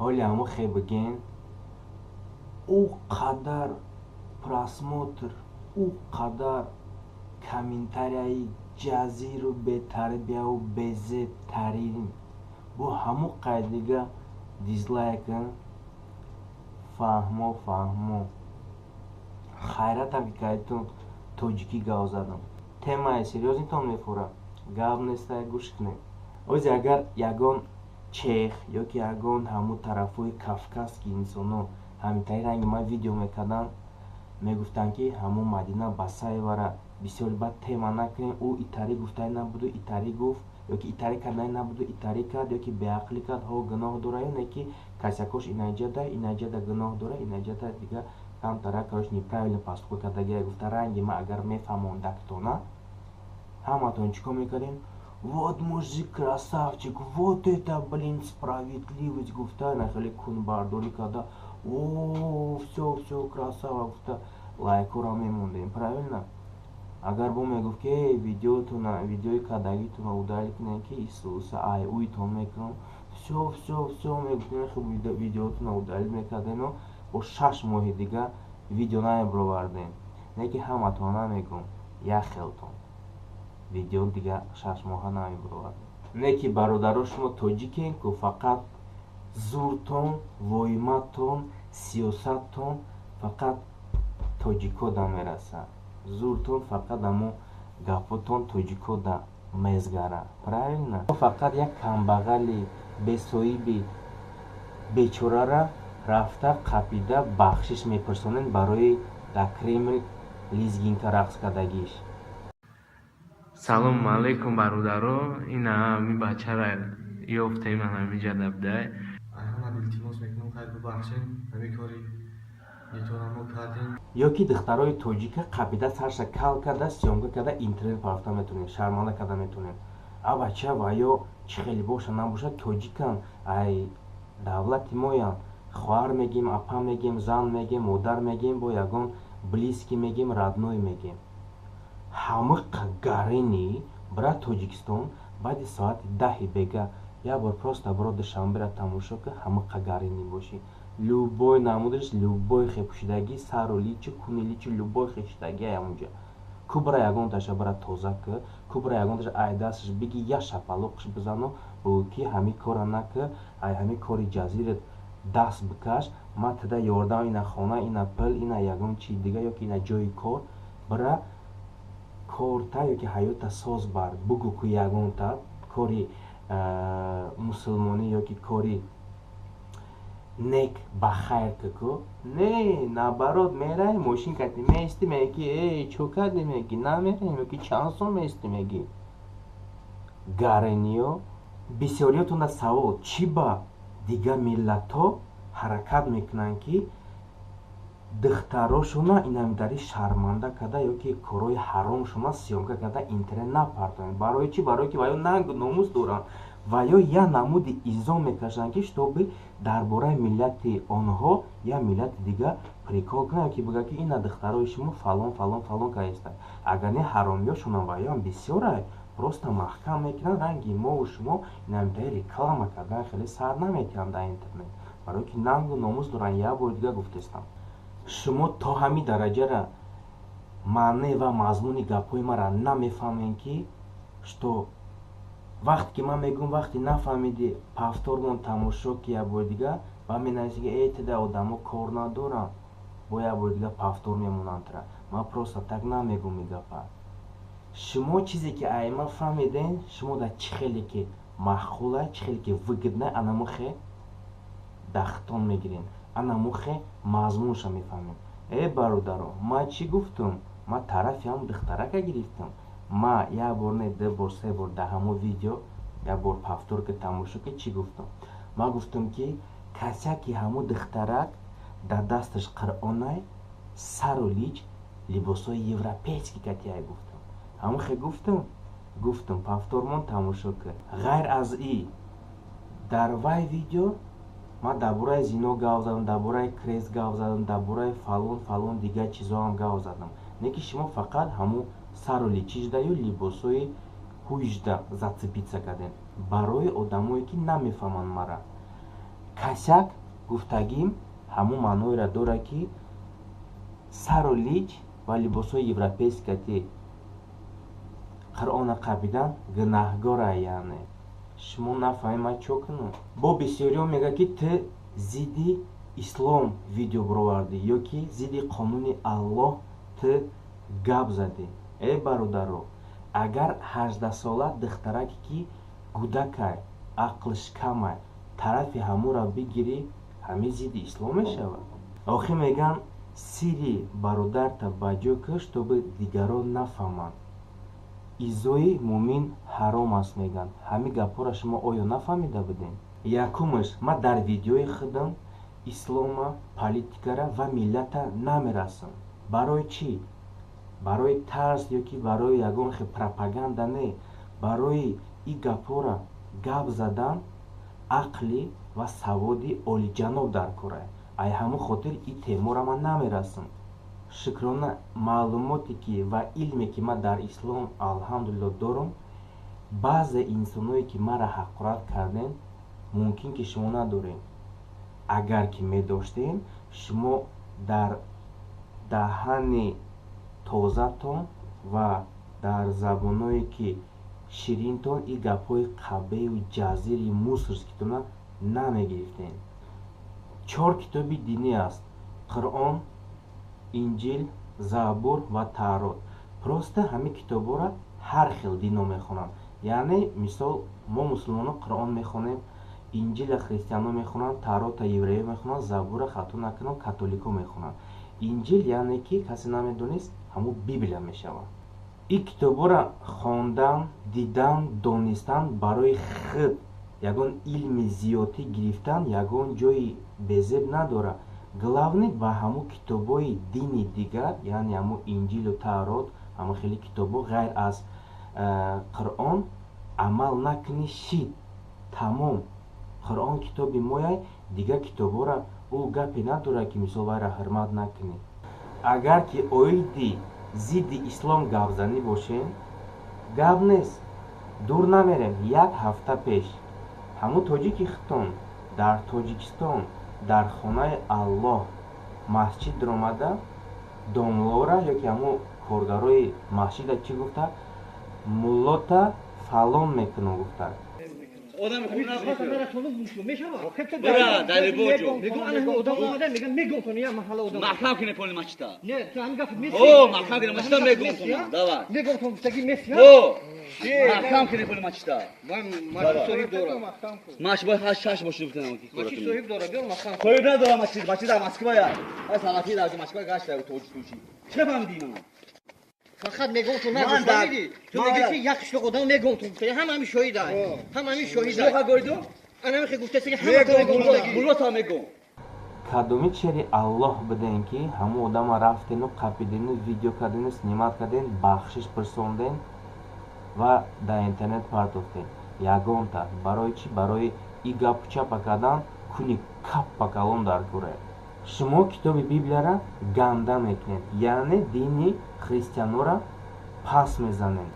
Ҳоли ҳамо хе биген, ӯ қадар просмотр, ӯ қадар комментарияи ҷазиру бетарбияву безебтарин, бо ҳамо қайдига дизлайка. Фаҳмо, фаҳмо, хайратам, ки кайтон тоҷикӣ гап задам. Темаи серьёзный тон мефурад, гап нестай, гӯш кунед. Ози агар ягон чех ё ки ягон ҳамун тарафҳои кавказский инсоно ҳаминтари ранги ман видео мекарданд, мегуфтанд, ки ҳамун Мадина Басаевара бисёр бад тема накунем, ӯ итарӣ гуфтани набуду итарӣ гуфт, ё ки итарӣ кардани набуду итарӣ кард, ё ки беақлӣ кард. Ҳо, гуноҳ дора ё не, ки косякош инаҷада, инаҷада гуноҳ дора, инаҷада дига камтара, короче, неправильно поступка кардагия гуфта. Ранги ман агар мефаҳмондактона, ҳаматон чӣ кор мекардем? «Вот мужик красавчик, вот это, блин, справедливость», гуфта, нахеле кунбардорӣ карда, «О, всё, всё, красава», гуфта, лайкҳоро мемондем, правильно? Агар бо мегуфт, ки «Эй, видеотуна, видеои кардагитона удалить кунем, ки исуса ай уитон мекунам», «Всё, всё, всё», мегуфтем, видеотуна удалить мекардену бо 6 моҳи дига видео намебировардем. Не ки ҳаматон намегум, як хелтон видео дига 6 моҳа намебировардем. Не ки, бародаро, шумо тоҷикем ку, фақат зуртон, воиматон, сиёсаттон фақат тоҷико да мерасад. Зуртон фақат амо гапотон тоҷико да мезгара, правильно? Фақат як камбағали бесоиби бечорара рафта қапида бахшиш мепурсонед барои дар Кремл лезгинка рақс кардагиш. Салому алайкум, бародаро. Ина ҳами бачара ёфтем, ҳамиҷа дабдай. Ҳамад илтимос мекунам, хайр, бубахшем, ҳамин кори нитора мо кардем. Ё ки духтарои тоҷика қапида, сарша кал карда, съёмка карда, интернет парафта метонем, шарманда карда метонем. А бача ва ё чӣ хеле боша набошад, тоҷикан, ай давлати моян. Хоҳар мегем, апа мегем, зан мегем, модар мегем, бо ягон близкий мегем, родной мегем. Ҳамиқа гарини бира Тоҷикистон, баъди соати 10-и бега як бор просто биро Душанбера тамошо ки ҳамиқа гарини бошӣ, любой намудаш, любой хепӯшидагӣ, сару личу, куни личу, любой хешидагӣ ай ҳамунҷа. Ку бира ягонташа бира тоза ки, ку бира ягонташа ай дасташ биги, як шапалоқш бизану бугӯ, ки ҳамин кора наки, ай ҳамин кори ҷазират даст бикаш, ман тида ёрдам, ина хона, ина пул, ина ягон чи дига, ё ки ина ҷои кор, бира корта ёки ҳаёта соз бар, бугӯ ку ягонта кори мусулмонӣ ёки кори нек ба хайр ку. Не, наоборот, мерай, мошин кати меисти, меги ки «Эй, чо кардӣ?» Меги «Намераем», ёки «Чанд сом меисти?» Меги гарениё. Бисёриётонда савол: чӣ ба дигар миллатҳо ҳаракат мекунанд, ки духтарошона инамидари шарманда карда ё ки корҳои ҳаромшона съёмка карда интернет напартоянд? Барои чӣ? Барое ки ваё нангу номус доранд ва ё як намуди изо мекашанд, ки чтобы дар бораи миллати онҳо як миллати дигар прикол кунад ё ки бигӯяд, ки ина духтарои шумо фалон, фалон, фалон кардастанд. Агар не, ҳаромиёшонам ваёам бисёрай, просто маҳкам мекунанд. Ранги мову шумо инамидари реклама кардан хеле сар наметиҳанд дар интернет, барое ки нангу номус доранд. Як бори дигар гуфтестам, шумо то ҳамин дараҷара маъне ва мазмуни гапҳои маро намефаҳмем, ки что вақте ки ман мегӯм, вақте нафаҳмидӣ, повтормон тамошо ки як бори дигар ба менависӣ, ки «Эй, тида одамо кор надоранд», бо як бори дигар повтор мемонанд тра. Ман просто так намегӯм и гапа. Шумо чизе ки ай ман фаҳмидем, шумо дар чӣ хеле ки маъқула, чӣ хеле ки выгодна, анамухе дахтон мегирем, анамухе мазмунша мефаҳмем. Э, бародаро, ман чӣ гуфтум? Ман тарафи ҳамн духтарака гирифтам. Ма як бор не, ду бор, се бор дар ҳамон видео як бор повтор ки тамошо ки чӣ гуфтам. Ман гуфтам, ки касяки ҳамун духтарак дар дасташ Қуръонай, сару лич либосҳои европейский катиай гуфтам. Ҳамон хе гуфтам, гуфтам, повтормон тамошо кар. Ғайр аз и дар вай видео ман дар бораи зино гап задам, дар бораи крест гап задам, дар бораи фалон, фалон дигар чизоам гап задам. Не ки шумо фақат ҳамун сару личиждаю либосҳои ҳуижда зацепиться кардем. Барои одамое ки намефаҳманд мара, Косяк гуфтагим ҳамун маъноеро дорад, ки сару лич ва либосҳои европейский Қуръона қапидан гунаҳгора. Яъне шумо нафаҳмед, ман чо кунам? Бо бисёриҳо мегӯяд, ки ту зидди ислом видео бировардӣ ё ки зидди қонуни Аллоҳ ту гап задӣ. Э, бародаро, агар 18-сола духтараке, ки гудакай, ақлш камай, тарафи ҳамура бигирӣ, ҳамин зидди ислом мешавад? Охир мегӯянд, сири бародарта ба ҷой кӯш, чтобы дигарон нафаҳманд. Изои мӯмин ҳаром аст, мегӯянд. Ҳамин гапҳоро шумо оё нафаҳмида будем? Якумаш, ман дар видеои худам ислома, политикара ва миллата намерасам. Барои чӣ? Барои тарс ё ки барои ягон хел пропаганда не. Барои ин гапҳоро гап задан ақлӣ ва саводи олиҷаноб дар корай. Ай ҳамон хотир ин темора ман намерасам. Шукрона, маълумоте ки ва илме ки ман дар ислом, алҳамдулилло, дорам, баъзе инсоное ки маро ҳақорат кардем, мумкин ки шумо надорем. Агар ки медоштем, шумо дар даҳани тозатон ва дар забоное ки ширинтон ин гапҳои қабеҳу ҷазири мусорский тона намегирифтем. Чор китоби динӣ аст: Қуръон, Инҷил, Забур ва Таврот. Просто ҳамин китобҳоро ҳар хел дино мехонанд. Яъне, мисол, мо мусулмонон Қуръон мехонем, Инҷила христианҳо мехонанд, Таврота евреё мехонанд, Забура, хато накунам, католикҳо мехонанд. Инҷил, яъне ки касе намедонист, ҳамун Библия мешавад. Ин китобҳоро хондан, дидан, донистан, барои худ ягон илми зиёдтӣ гирифтан ягон ҷои безеб надорад. Главный, ба ҳамун китобҳои дини дигар, яъне ҳамун Инҷилу Таврот, ҳамон хеле китобҳо ғайр аз Қуръон амал накунӣ, шид, тамом. Қуръон китоби мояй, дигар китобҳоро ӯ гапе надорад, ки мисол вайро ҳурмат накунӣ. Агар ки оиди зидди ислом гапзанӣ бошем, гап нест, дур намерем. Як ҳафта пеш ҳамун тоҷики хитон дар Тоҷикистон дар хонаи Аллоҳ, масҷид даромада, домлора ё ки ҳамун коргарои масҷида чӣ гуфта? «Муллота фалон мекунам», гуфта. Одам Мешава. Бра, далибоҷо. Мегӯ, ана одам омада, мега, мегӯм тон я маҳалла одам. Маҳкам кине поли масҷида. Не, ту ҳамин гап меси. О, маҳкам кине масҷида, мегӯм тон. Давай. Мегӯм тон гуфтаги меси. О, маҳкам кине поли масҷида. Ман масҷид соҳиб дорам. Маш бояд ҳашт шаш боши гуфтам ки. Масҷид соҳиб дорам, биёр маҳкам. Соҳиб надорам масҷид, масҷид дар Москва я. Ай салафи дар Москва гашта тоҷик туши. Чӣ фаҳмидӣ ман? Фақат мегӯм ту Ман нагӯ, фаҳмидӣ? Ту ман мегӯ дар- ки як қишлоқ одам мегӯм ту гуфта, ҳама ҳамин шоҳида. Ҳама ҳамин шоҳида. Чӣ гойду? Ана ҳамин гуфта, ки ҳама Мегӯм мегӯм гуфтаги. мулло та мегӯм. Кадоми чери Аллоҳ бидем, ки ҳамун одама рафтену қапидену, видео кардену, снимать карден, бахшиш пурсонден ва дар интернет партофтен? Ягонта. Барои чӣ? Барои и гапу чапа кардан куни каппа калон дар кӯре. Шумо китоби Библияра ганда мекунед, яъне дини христианора пас мезанед.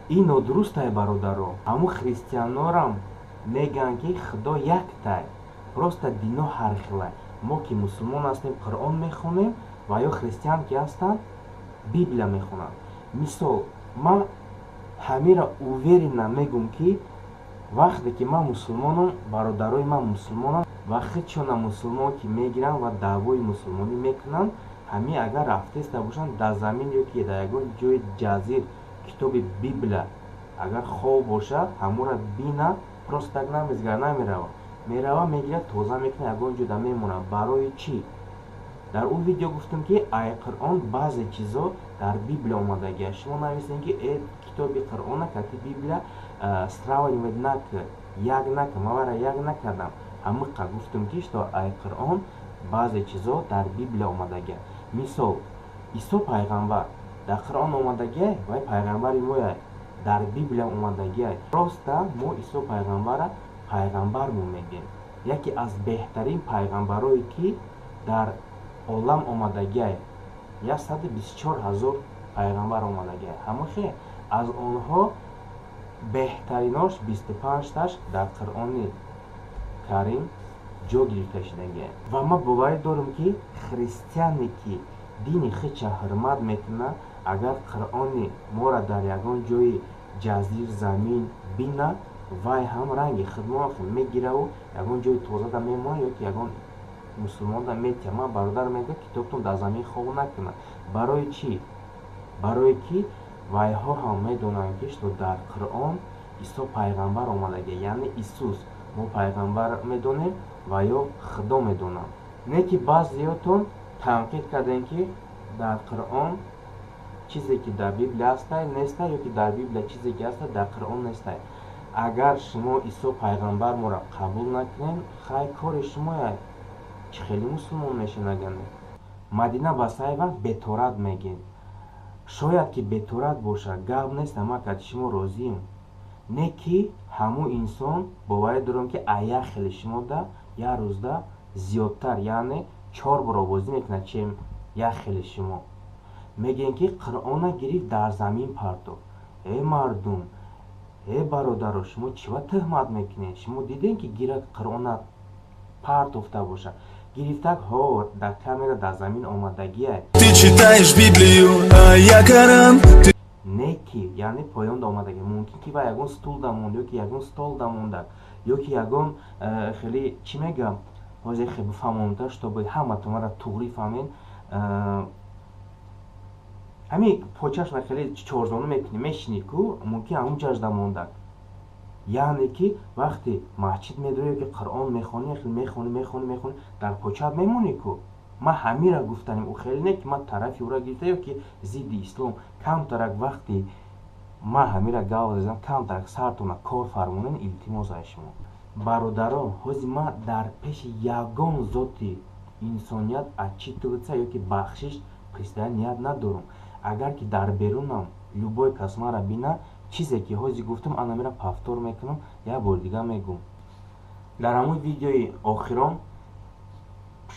Ин нодурустай, бародаро. Ҳамун христианорам мегӯянд, ки Худо яктай, просто дино ҳархелай. Мо ки мусулмон ҳастем, Қуръон мехонем ва ё христиан ки ҳастанд, Библия мехонанд. Мисол, ман ҳамира уверенно мегӯм, ки вақте ки ман мусулмонам, бародарои ман мусулмонанд ва худшона мусулмон ки мегиранд ва даъвои мусулмонӣ мекунанд, ҳамин агар рафтеста бошанд дар замин ё ки дар ягон ҷои ҷазир китоби Библия агар хоб бошад, ҳамонро бина, просто так намезгара, намерава, мерава, мегирад, тоза мекунад, ягон ҷода мемонад. Барои чӣ? Дар он видео гуфтам, ки ай Қуръон баъзе чизо дар Библия омадагиаст. Шумо нависем, ки э, китоби Қуръона кати Библия сравнивать накар, як накар. Ман вара як накардам, ҳамиқа гуфтам, ки что ай Қуръон баъзе чизо дар Библия омадагиаст. Мисол, Исо пайғамбар дар Қуръон омадагиай, вай пайғамбари мояй, дар Библия омадагиай. Просто мо Исо пайғамбара пайғамбармон мегӯем, яке аз беҳтарин пайғамбарое ки дар олам омадагиай. 124 000 пайғамбар омадагиай, ҳамохе аз онҳо беҳтаринош 25-таш дар Қуръони Карим. ҷо гирифта шудагия. Ва ман боварӣ дорам, ки христиане, ки дини худша ҳурмат мекунад, агар Қуръони моро дар ягон ҷои ҷазир замин бина, вай ҳам ранги худмо мегираву ягон ҷои тозада мемонад ё ки ягон мусулмонда метиҳад. Ман бародар мегӯям, китобтон дар замин хоб накунад. Барои чӣ? Барое ки вайҳо ҳам медонанд, ки что дар Қуръон Исо пайғамбар омадагия, яъне Исус. Мо пайғамбар медонем ва ё Худо медонам. Не ки баъзеётон танқид кардем, ки дар Қуръон чизе ки дар Библия ҳастай, нестай, ё ки дар Библия чизе ки ҳастай, дар Қуръон нестай. Агар шумо Исо пайғамбар моро қабул накунед, хай, кори шумоя, чӣ хеле мусулмон мешинагане. Мадина Басаева беторат мегӯед. Шояд ки беторат бошад, гап нест, ама кати шумо розием. Не ки ҳамун инсон, боварӣ дорам, ки як хеле шумода як рӯзда зиёдтар, яъне чор бор овозӣ мекунад, чем як хеле шумо. Мегӯем, ки Қуръона гирифт, дар замин партофт. Э, мардум, э, бародаро, шумо чива тӯҳмат мекунед? Шумо дидем, ки гира Қуръона партофта бошад? Гирифтак ҳо, дар камера дар замин омадагия. Ты читаешь Библию, а я Коран. Не ки, яъне поёнда омадагия. Мумкин ки ва ягон стул да монд, ё ки ягон стол да мондак, ё ки ягон хеле, чӣ мегӯям, ҳозир хеле бифаҳмонта, чтобы ҳаматон мара туғрӣ фаҳмед. Ҳамин почашма хеле чорзону мекунӣ, мешинӣ ку, мумкин ҳамун ҷажда мондак. Яъне ки вақте масҷид медорӣ ё ки Қуръон мехонӣ, хеле мехонӣ, мехонӣ, мехонӣ, дар почаат мемонӣ ку. Ман ҳамира гуфтанем, ӯ хеле не ки ман тарафи ӯра гирифта ё ки зидди ислом. Камтарак вақте ман ҳамира гав зазам, камтарак сартона кор фармонен, илтимос ай шумо, бародаро. Ҳозир ман дар пеши ягон зоти инсоният отчитываться ё ки бахшиш пурсидан ният надорам. Агар ки дар берунам любой кас мара бина, чизе ки ҳозир гуфтам, анамира повтор мекунам, як бори дига мегӯм. Дар ҳамон видеои охирон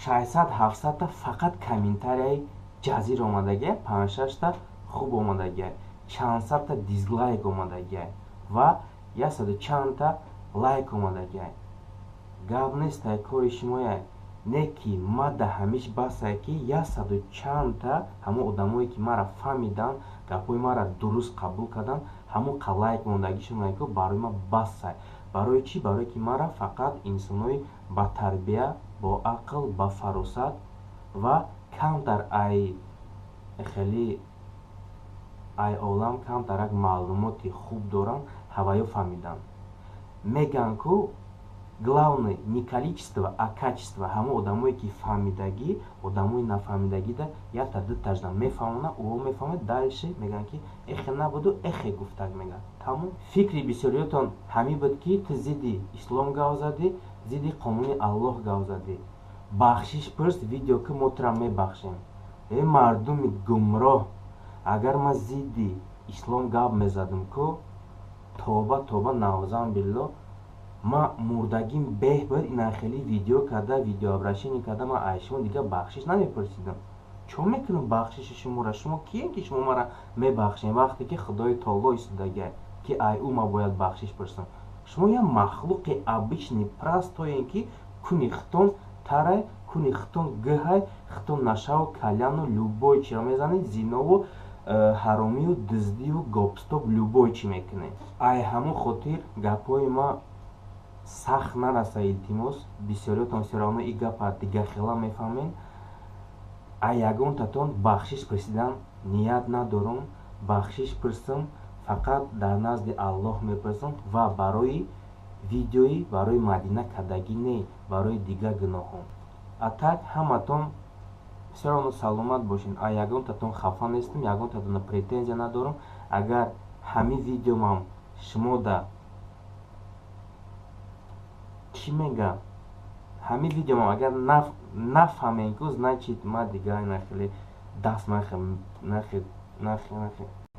600-700-та фақат комментарияи ҷазир омадагия, панҷшашта хуб омадагия, чандсадта дизлайк омадагия ва яксаду чандта лайк омадагия. Гап нестай, кори шумоя. Не ки ма да ҳамиш басае, ки яксаду чандта ҳамон одамое, ки мара фаҳмиданд, гапҳои мара дуруст қабул карданд, ҳамон қа лайк мондагишон ку барои ман басай. Барои чӣ? Барое ки мара фақат инсонои батарбия, бо ақл, ба фаросат ва камтар ай хеле ай олам камтарак маълумоти хуб доранд, ҳаваё фаҳмиданд. Мегӯянд ку, главное не количество, а качество. Ҳамон одамое ки фаҳмидагӣ, одамои нафаҳмидагида якта дутажда мефаҳмона, ӯ мефаҳмад, дальше мегӯянд, ки эхе набуду, эхе гуфтак мегӯянд, тамом. Фикри бисёриётон ҳамин буд, ки ту зидди ислом гав задӣ, зидди қонуни Аллоҳ гав задӣ, бахшиш пурс, видео ки мо тура мебахшем. Э, мардуми гумроҳ, агар ман зидди ислом гап мезадам ку, тоба, тоба, наъузан биллоҳ, ман мурдагим беҳ буд. Ина хеле видео карда, видеообращение карда, ман ай шумо дига бахшиш намепурсидам. Чо мекунам бахшиши шуморо? Шумо кием, ки шумо мара мебахшем, вақте ки Худои Таоло истодагиа, ки ай ӯ ман бояд бахшиш пурсам? Шумо як махлуқи обычный, простой ен, ки куни хитон тарай, куни хитон гӯҳай, хитон нашаву кальяну любой чиро мезанед, зинову ҳаромию дуздию гопстоп, любой чӣ мекунед. Ай ҳамон хотир гапҳои ма сахт нараса, илтимос. Бисёриётон всё равно и гапа дигахела мефаҳмед. Ай ягонтатон бахшиш пурсидан ният надорам. Бахшиш пурсам, фақат дар назди Аллоҳ мепурсам ва барои видеои барои Мадина кардагӣ не, барои дигар гуноҳон. А так ҳаматон всё равно саломат бошед. А ягонтатон хафа нестам, ягонтатона претензия надорам. Агар ҳамин видеомам шумода, чӣ мегӯям, ҳамин видеомам агар нафаҳмем ку, значит, ма дигар нахеле даст нахе нахе нахе нахе.